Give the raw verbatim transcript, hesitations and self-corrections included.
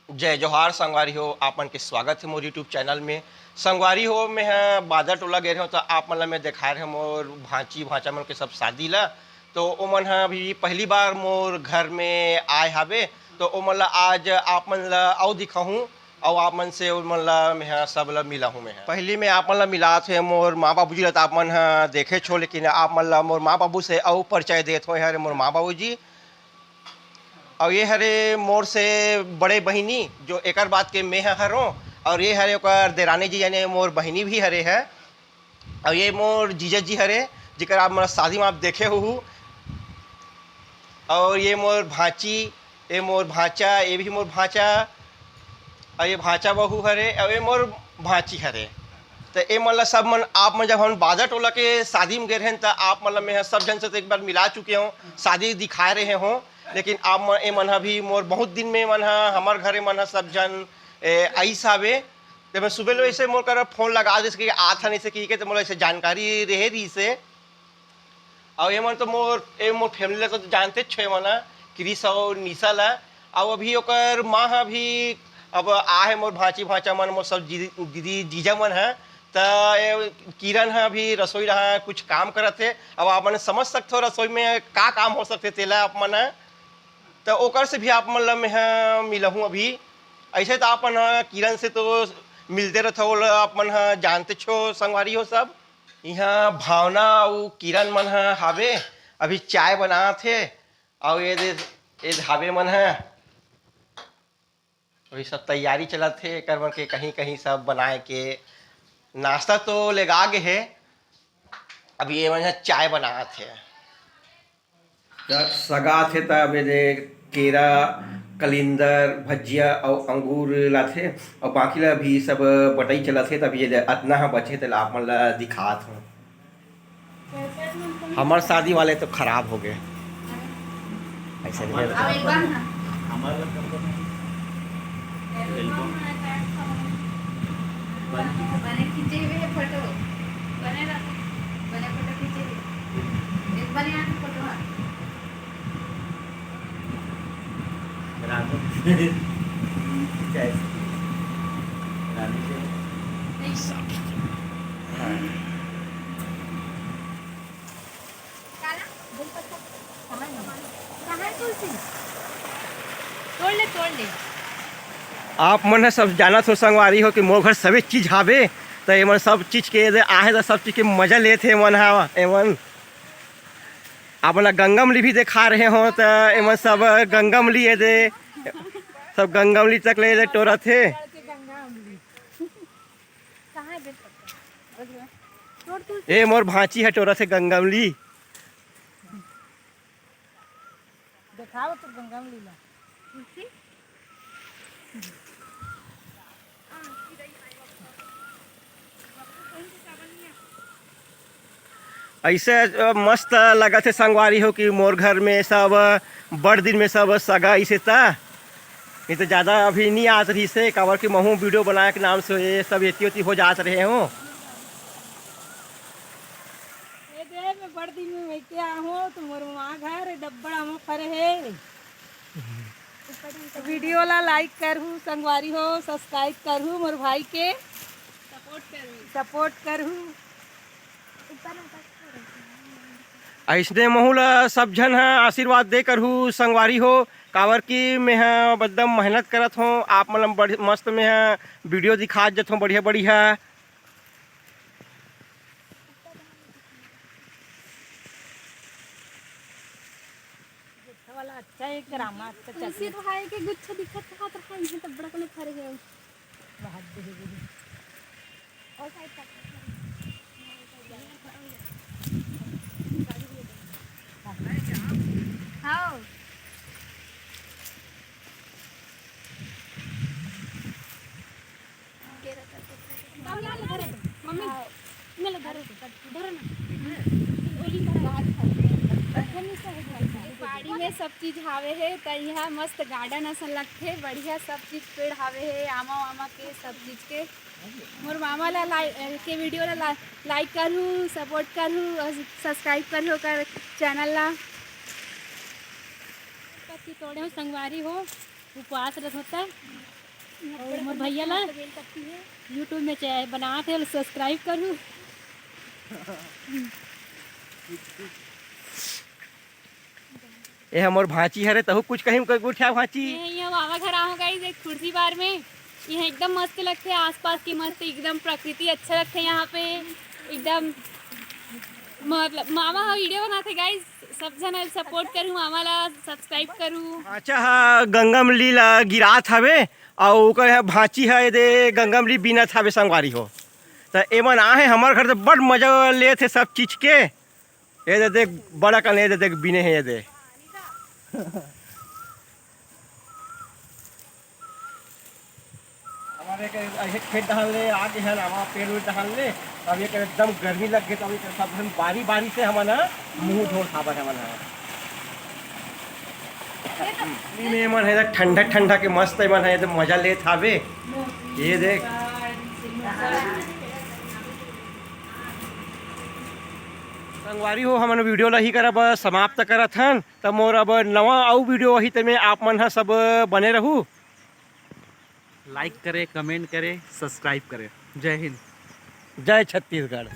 जय जोहार संगवारी हो, आप मन के स्वागत हे मोर YouTube चैनल में। संगवारी हो, मैं ह बादर टोला गे रहेंव, त आप मन ला मैं देखाए रहेंव मोर भांची भांचा मन के सब शादी ला। तो ओमन ह अभी पहली बार मोर घर में आए हावे, तो ओमन ला आज आप मन ला अउ दिखाहूँ, अउ आप मन से ओमन ला मैं ह सब ला मिलाहूँ। मैं ह पहली में आप मन ला मिलात हे मोर माँ बाबूजी ला, त आप मन ह देखेच हो, लेकिन आप मन ला मोर माँ बाबू से अउ परिचय देत हो। ये हरे मोर माँ बाबूजी, अउ ये हरे मोर से बड़े बहिनी, जो एकर बाद के मैं ह हरों, अउ ये हरे ओकर देरानी जी, यानी मोर बहिनी भी हरे है। अउ ये मोर जीजा जी हरे, जेकर आप मन शादी में आप देखे होहू। अउ ये मोर भांची, ये मोर भांचा, ये भी मोर भांचा, अउ ये भांचा बहू हरे, अउ ये मोर भांची हरे। त ए मन ला सब मन, आप मन, जब हम बादर टोला के शादी में गे रहेन, त आप मन ला मैं ह सब झन से तो एक बार मिला चुके हों, शादी दिखाए रहे हों, लेकिन आप मन, ए मन ह भी मोर बहुत दिन में मन ह हमर घरे मन ह सब झन, ए, आइस हावे। त मैं सुबह ले ऐसे मोर करा फोन लगा दिस कि आत हन ऐसे कहिके, त मोला ऐसे जानकारी रहे रहिस हे। अउ एमन तो मोर, ए मोर फैमिली ला तो जानतेच हो एमन ह, क्रिस अउ निशा ला। अउ अभी ओकर माँ ह भी अब आ हे, मोर भांची भांचा मन, मोर सब जी-, दीदी जीजा मन ह। त ए किरण ह अभी रसोई रहा कुछ काम करत हे। अब आप मन समझ सकथो रसोई में का काम हो सकथे तेला आप मन ह। त ओकर से भी आप मन ला मैं ह मिलहूँ अभी। ऐसे तो आप मन ह किरण से तो मिलते रहथो, ओला आप मन ह जानतेच हो संगवारी हो सब। इहाँ भावना अउ किरण मन ह हावे, अभी चाय बनात हे। अउ ये दे, ये दे हावे मन ह, अभी सब तैयारी चलत हे एकर मन के, कहीं कहीं सब बनाए के। नाश्ता तो लेगा गे हे, अभी ये मन ह चाय बनात हे। त सगात हे त अब ये दे केरा, कलिंदर, भजिया अउ अंगूर लाथे, अउ बाकी ला भी सब बटई चलत हे। त अब ये दे अतना ह बचे, तेला आप मन ला दिखात हूँ। हमर शादी वाले तो खराब हो गए। ऐसे नहीं। अब एक बार ना। बने खींचे हुए है फोटो। बने रहो। बने फोटो खींचे हुए। एक बने आके फोटो है। रानू। कैसे? रानू के। नहीं। हाँ। तोड़ ले, तोड़ ले। आप मन ह सब जानत हो संगवारी हो कि मोर घर सभी चीज हावे, त एमन सब चीज के दे आहे, त सब चीज के मजा लेत हे एमन ह। एमन आप मन ल गंगमली भी देखा रहे हो, त एमन सब गंगमली ये दे, सब गंगमली तक ले दे टोरत हे। कहाँ है बेलपत्ता? ए मोर भांची ह टोरत हे गंगमली। देखाओ तो गंगमली ला। ऐसे, अ, मस्त लगत हे संगवारी हो कि मोर घर में सब, अ, बड़ दिन में सब सगा ऐसे ता। नहीं तो ज़्यादा अभी नहीं आत रहिस हे, काबर कि महूँ वीडियो बनाए के नाम से ये सब एती ओती हो जात रहे हो। ए दे, मैं बड़ दिन में वही के आहूँ, तो मोर माँ घर ए दब्बड़ आमा फरे हे। वीडियो ला like करहू, संगवारी हो, subscribe करहू, मोर भाई के support करहू। Support करहू। ऐसने महू ला सब झन ह आशीर्वाद दे करहू, संगवारी हो, काबर कि मैं ह एकदम मेहनत करत हों, आप मन ल बड़-, मस्त मैं ह वीडियो दिखात जत हों बढ़िया बढ़िया। वाला अच्छा है, एक रामा अच्छा तुलसी चटनी। भाई के गुच्छा दिखत हाथ रहा, इहाँ तब बड़ा कने फरे हे। बहुत देख। हाँ। मम्मी, इन्हें लो, धरो, धरो ना। बाड़ी में सब चीज हावे हे, त इहाँ मस्त garden असन लगथे, बढ़िया सब चीज पेड़ हावे हे, आमा वामा के, सब चीज के। मोर मामा ला लाइ-, के वीडियो ला ला-, like करहू, support करहू अउ subscribe करहू ओकर channel ला। पत्ती तोड़े हो संगवारी हो। उपवास रथ होता है। और मोर भैया ला YouTube में चैनल बनात हे, सब्सक्राइब करू। ए हमर भांची हरे, तहू कुछ कहीं कर उठा भांची। ये, ये बाबा घर आओ गाइस, एक खुर्सी बार में। ये एकदम मस्त लगथे, आसपास की मस्त, एकदम प्रकृति अच्छा लगथे यहाँ पे एकदम। मतलब मामा हा वीडियो बनाथे गाइस, सब झन सपोर्ट करू, मामा ला सब्सक्राइब करू। अच्छा हा, गंगमली ला गिरात हवे, अउ ओकर हा भांची हा, ये दे गंगमली बीनत हवे संगवारी हो। त एमन आहे हमर घर, त बड़ मजा लेत हे सब चीज के। ये दे देख, बड़ा कन ये दे देख, बीने हे ये दे। हमारे के ऐसे खेत डहान ले आगे है ना, हमारा पेड़ वेड़ डहान ले, अब ये एकदम गर्मी लग गई, तो अभी सब हम बारी बारी से हम ना मुंह धो खाबर है ना। में मन है ठंडा ठंडा के मस्त है मन है, तो मजा लेत हावे। ये देख संगवारी हो, हमन वीडियो ला ही करब समाप्त करत हन। त मोर अब नवा अउ वीडियो आही, तेमे आप मन ह सब बने रहू। लाइक करे, कमेंट करे, सब्सक्राइब करे। जय हिंद। जय छत्तीसगढ़।